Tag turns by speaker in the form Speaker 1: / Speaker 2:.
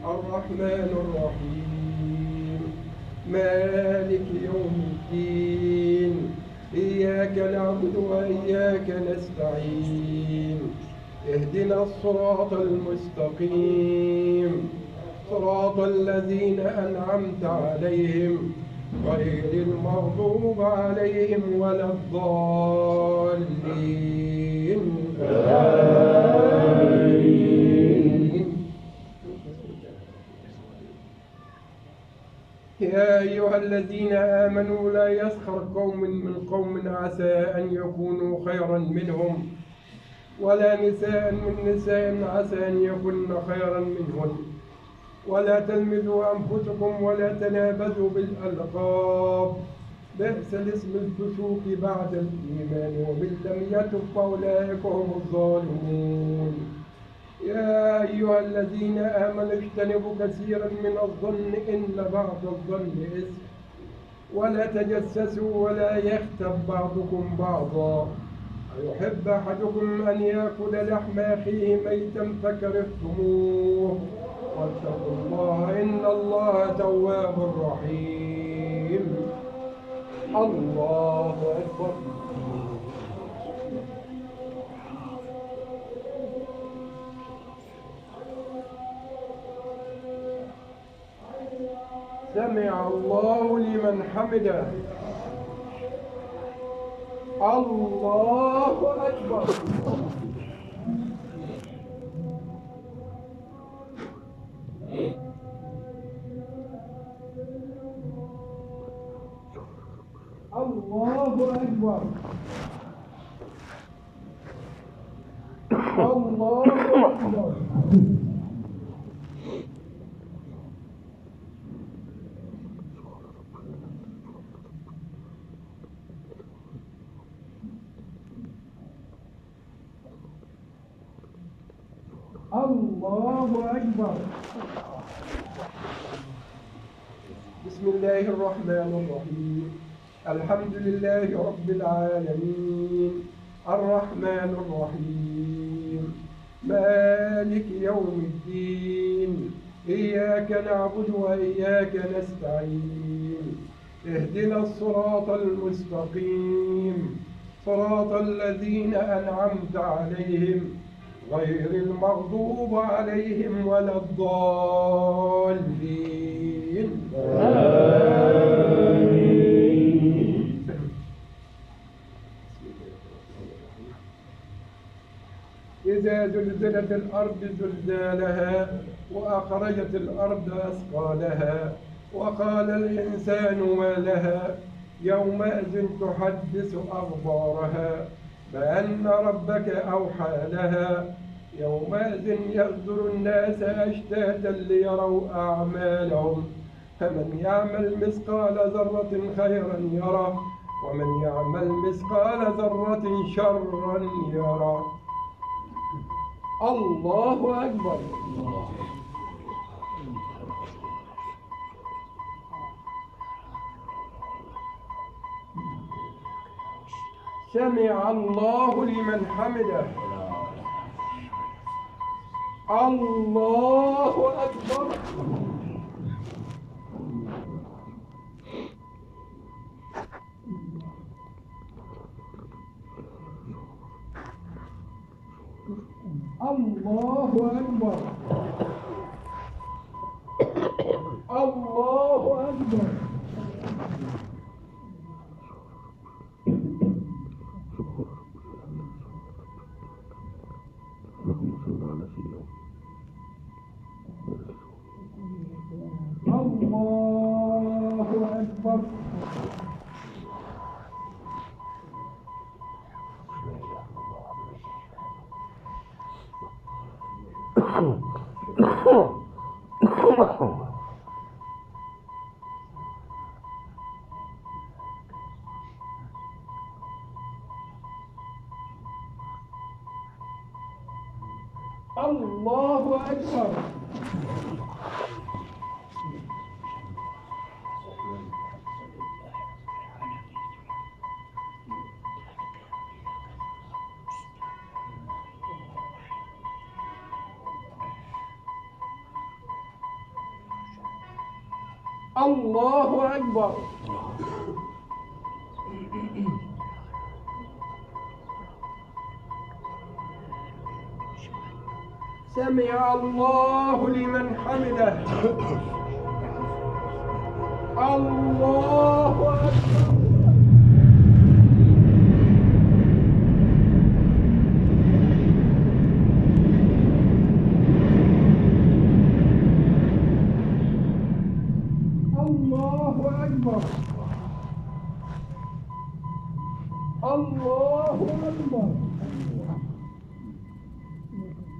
Speaker 1: الرحمن الرحيم مالك يوم الدين إياك نعبد وإياك نستعين اهدنا الصراط المستقيم صراط الذين أنعمت عليهم غير المغضوب عليهم ولا الضالين آمين. يا أيها الذين آمنوا لا يسخر قوم من قوم عسى أن يكونوا خيرا منهم ولا نساء من نساء عسى أن يكن خيرا منهن ولا تلمزوا أنفسكم ولا تنابزوا بالألقاب بئس الاسم الفسوق بعد الإيمان ومن لم يتب فأولئك هم الظالمون. يا أيها الذين آمنوا اجتنبوا كثيرا من الظن إن بعض الظن إثم ولا تجسسوا ولا يغتب بعضكم بعضا أيحب أحدكم أن يأكل لحم أخيه ميتا فكرهتموه واتقوا الله إن الله تواب رحيم. الله أكبر. سمع الله لمن حمده. الله أكبر. الله أكبر. الله أكبر. الله أكبر. بسم الله الرحمن الرحيم الحمد لله رب العالمين الرحمن الرحيم مالك يوم الدين إياك نعبد وإياك نستعين اهدنا الصراط المستقيم صراط الذين أنعمت عليهم غير المغضوب عليهم ولا الضالين آمين. إذا زلزلت الأرض زلزالها وأخرجت الأرض أثقالها وقال الإنسان ما لها يومئذ تحدث أخبارها بأن ربك أوحى لها يومئذ يصدر الناس أشتاتا ليروا أعمالهم فمن يعمل مثقال ذرة خيرا يره ومن يعمل مثقال ذرة شرا يره. الله أكبر. سمع الله لمن حمده. الله أكبر. الله أكبر. الله أكبر. الله أكبر. الله أكبر. الله أكبر. سمع الله لمن حمده. الله أكبر. الله أكبر. الله أكبر.